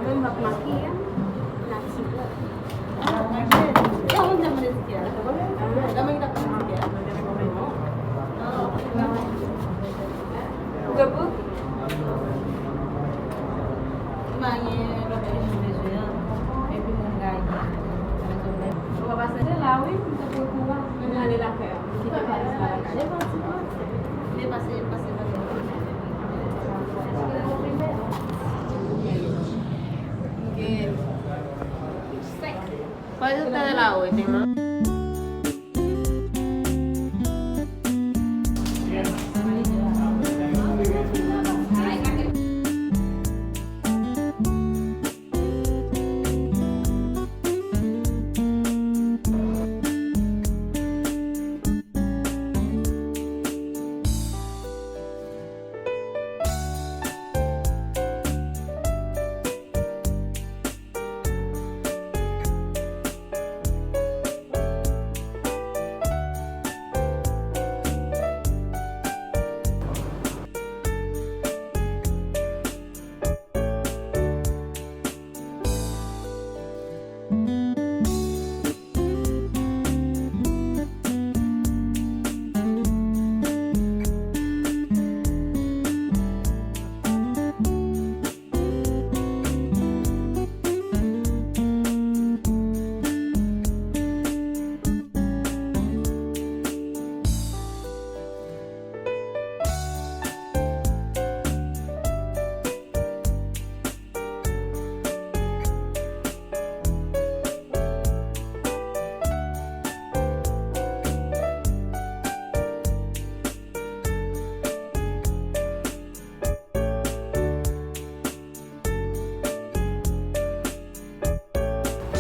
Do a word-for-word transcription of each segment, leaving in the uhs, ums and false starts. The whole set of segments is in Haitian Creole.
Mwen m ap makiye natirèl. Ou gen pou? M pa gen lòt bezwen an. Epi mwen gaye. Ou pa pase la, wi, m te pran kouran. Mwen ale lakay. Li pa pale sa lakay. Li pase, li pase lakay. Fò yo tande la, wi, te man.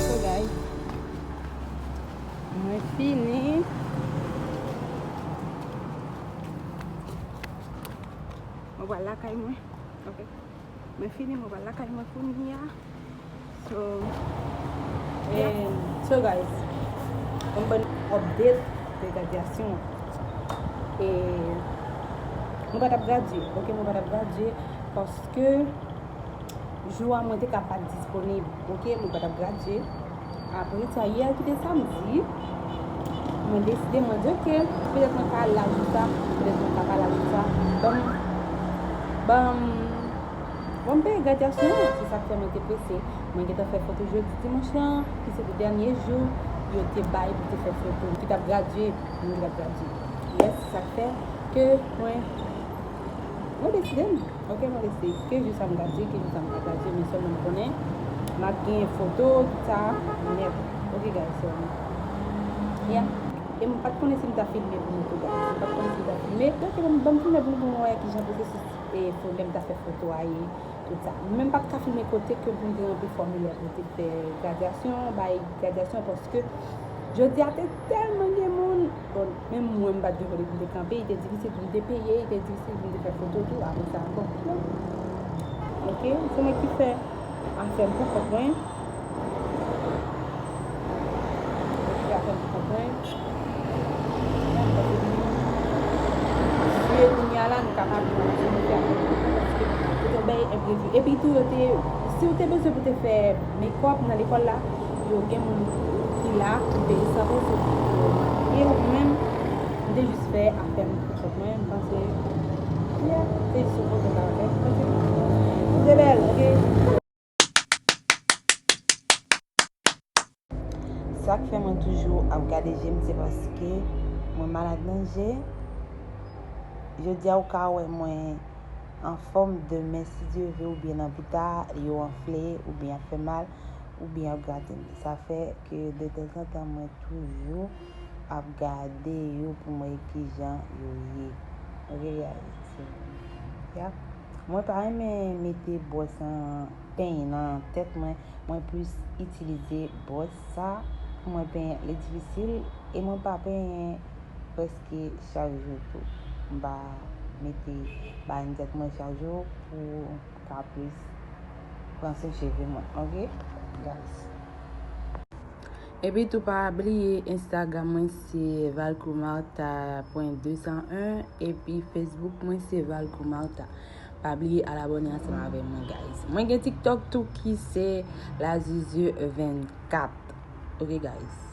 So, guys, mwen fini. Mwen pral lakay mwen. Ok. Mwen fini, mwen pral lakay mwen kounye a. So, and, so guys, mwen ban update de gradyasyon an. E mwen pa t ap gradye, ok, mwen pa t ap gradye paske jou a mwen te ka pa t disponib, ok, mwen pa t ap gradye. Apre sa, yè ki te samdi, mwen deside, mwen di, ok, petèt mwen ka al la jou sa, petèt mwen ka pa al la jou sa. Ban m, ban m, ban m peye gradyasyon an, se sa k fè mwen te prese. Mwen gentan fè foto jodi dimanch lan, ki se te dènye jou yo te bay pou te fè foto, ki t ap gradye, moun ki t ap gradye. Yes, se sa k fè ke mwen, mwen deside m. Ok, mwen rete. Ke jou sa m gradye, ke jou sa m pa gradye, men sèlman m konnen m ap gen foto, tout sa, nèt. Ok, guys, so, yeah. E m pa t konnen si m ta filme pou nou tou, guys. M pa t konnen si m ta filme. Ok, ban m, ban m filme pou nou, pou nou wè kijan pwosesis e fo-, lè m ta fè foto a ye, tout sa. Men m pa t ka filme kote ke pou m te ranpli fòmilè pou te fè gradyasyon, bay gradyasyon, paske jodi a te tèlman gen moun. Bon, menm mwen, m pa t gen kote pou m te kanpe, li te difisil pou m te peye, li te difisil pou m te fè foto tou, apre sa, bon, ok, se mwen ki fè afè m pou kont mwen. Mwen ki fè afè m pou kont mwen. Paske kounye a la, nou kapab fè afè m pou kont mwen, paske se te yon bagay enprevi. Epi tou, yo te, si w te bezwen pou te fè make-up nan lekòl la, yo gen moun ki la, ki peye san pou san. E mwen menm, m te jis fè afè m pou kont mwen, m panse, yeah, se jis yon kote m t ap fè. Ok. M te bèl, ok. Sa k fè mwen toujou ap gade je m, se paske mwen malad nan je. Jodi a, ou ka wè mwen anfòm, demen, si Dye vle, oubyen nan pita, yo anfle, oubyen ap fè mal, oubyen ap grate m. Sa fè ke detanzantan, mwen toujou ap gade yo pou m wè kijan yo ye. Ok, guys? So, yeah. Mwen pa renmen mete bwòs an, penyen nan tèt mwen. Mwen plis itilize bwòs sa pou mwen penyen. Li difisil e mwen pa penyen prèske chak jou tou. M pa mete bany tèt mwen chak jou pou ka plis pran swen cheve mwen. Ok, guys? Epi tou pa bliye Instagram mwen se valcoumartha point deux cent un epi Facebook mwen se valcoumartha. Pa bliye al abòne ansanm avè mwen, guys. Mwen gen TikTok tou ki se Lazizye vennkat. Ok, guys.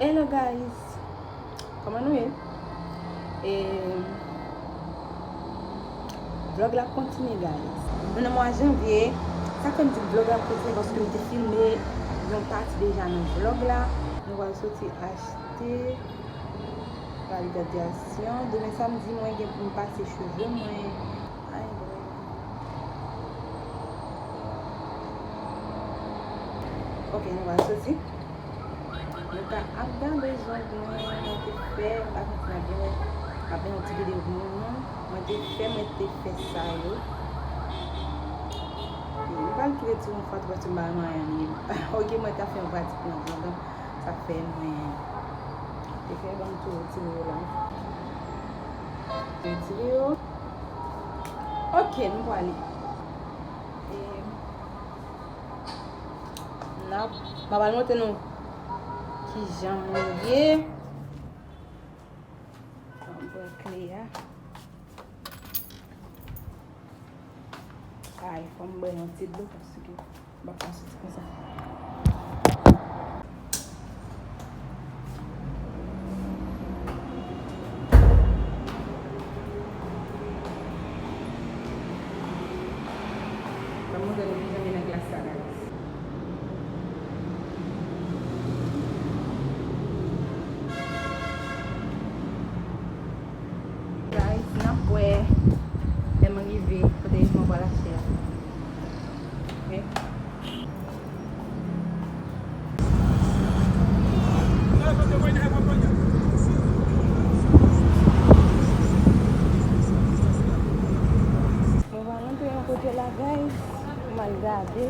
Hello guys, kòman nou ye? E, vlog la ap kontinye, guys. Nou nan mwa janvye, sa k fè m di vlog la ap kontinye, paske m te filme yon pati deja nan vlog la. Nou pral soti achte, pral gadasyon. Demen samdi, mwen gen pou m pase cheve mwen. Ay, bro. Ok, nou pral soti. Nou ka ap gade zong mwen, mwen te fè, m pa santi m ap byen wè, m ap fè yon ti videyo pou nou, non. Mwen te fè, mwen te fè sa yo. M pral tou retire yon fwa tou paske m pa renmen anyen li. Ok, mwen ta fè yon pratik nan zong, sa fè mwen te fè, ban m tou retire yo la. Retire yo. Ok, nou prale. E, N ap, m ap al montre nou kijan mwen ye. Ann pran kle a. Ay, fò m bwè yon ti dlo paske m p ap ka soti konsa. Ban m montre nou kijan gen nan glas la, guys. Guys, n ap wè lè m rive kote mwen pral achte a. Ok? Mwen pral antre yon kote la, guys, pou m al gade.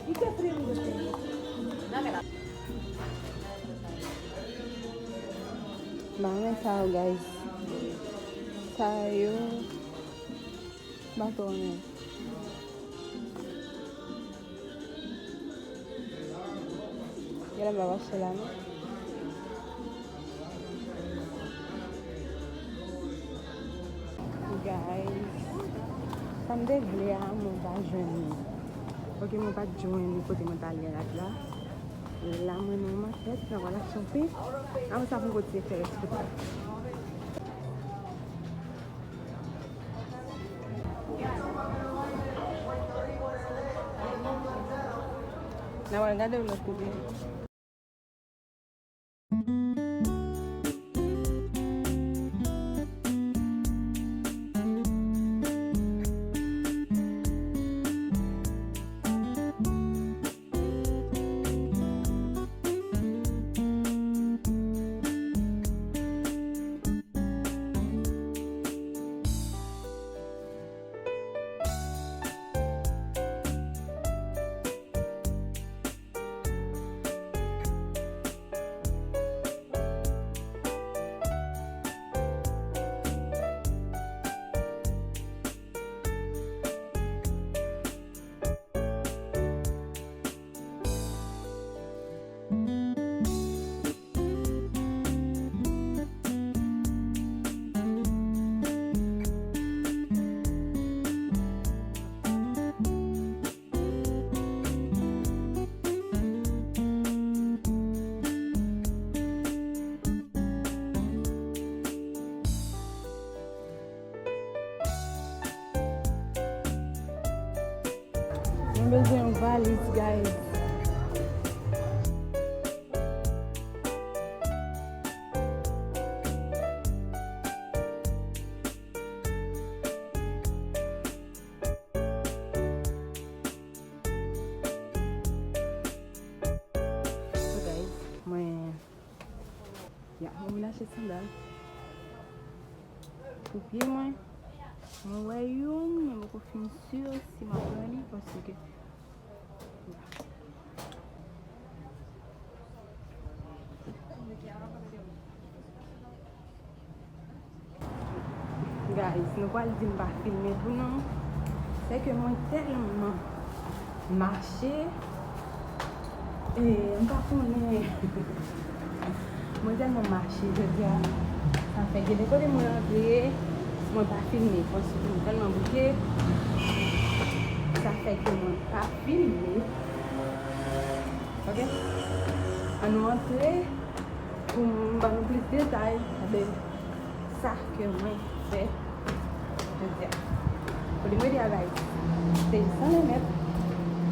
Li te fri, li te fri. Mwen renmen sa yo, guys. Sa yo, m pa twò renmen. Genlè m ap achte la, non. Guys, sa m te vle a, mwen pa jwenn li. Ok, mwen pa t jwenn li kote mwen t ale a la. E la, mwen nan yon makèt, nan Wala Shopping. Apre sa, pou m kontinye fè rès kout la. N a pral gade yon lòt kote. M bezwen yon valiz, guys. So, guys, mwen, ya, mwen vin achte sandal pou pye mwen. Mwen wè youn, mwen poko fin si si m ap pran li, paske, ya. Guys, nou pral di m pa filme pou nou. Se ke mwen tèlman mache, e, m pa konnen. Mwen tèlman mache jodi a. Sa fè gen de kote mwen antre, mwen pa filme. Paske m tèlman bouke. Sa fè ke mwen pa filme. Ok? Ann nou antre. Pou m ban nou plis detay de sa ke mwen fè jodi a. Pou li mwen di a, guys, se san lè mèt.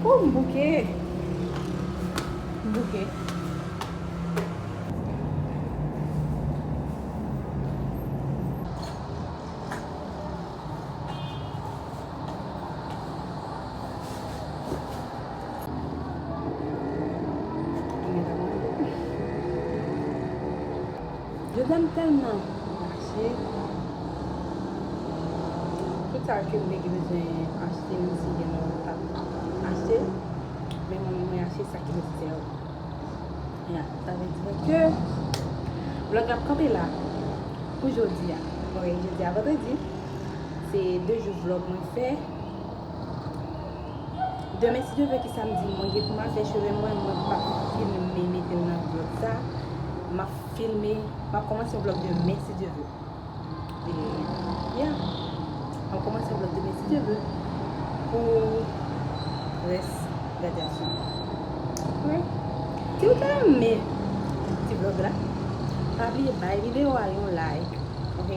Pou m bouke. M bouke. Jodi a m tèlman mache. Tout sa ke m te gen bezwen achte, m si gen nan w t ap achte. Men mwen, mwen achte sa ki nesesè yo. Ya, sa vle di ke vlòg la ap kanpe la pou jodi a. Ok, jodi a vandredi. Se de jou vlòg mwen fè. Demen, si Dye vle, ki samdi, mwen gen pou m al fè cheve mwen, mwen p ap filme mete l nan vlòg sa. M ap filme, m ap kòmanse vlòg demen, si Dye vle. E, yeah. M ap kòmanse vlòg demen, si Dye vle, pou rès gradyasyon. Ok. Si w ta renmen ti vlòg la, pa bliye bay videyo a yon like. Ok?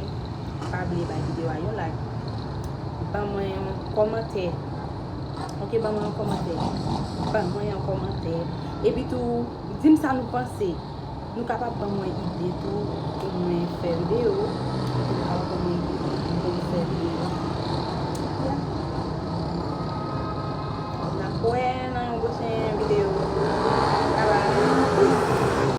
Pa bliye bay videyo a yon like. Ban mwen yon kòmantè. Ok, ban mwen yon kòmantè. Ban mwen yon kòmantè. Epi tou, di m sa nou panse. Nou kapab ban mwen ide tou pou mwen fè videyo. Pou nou kapab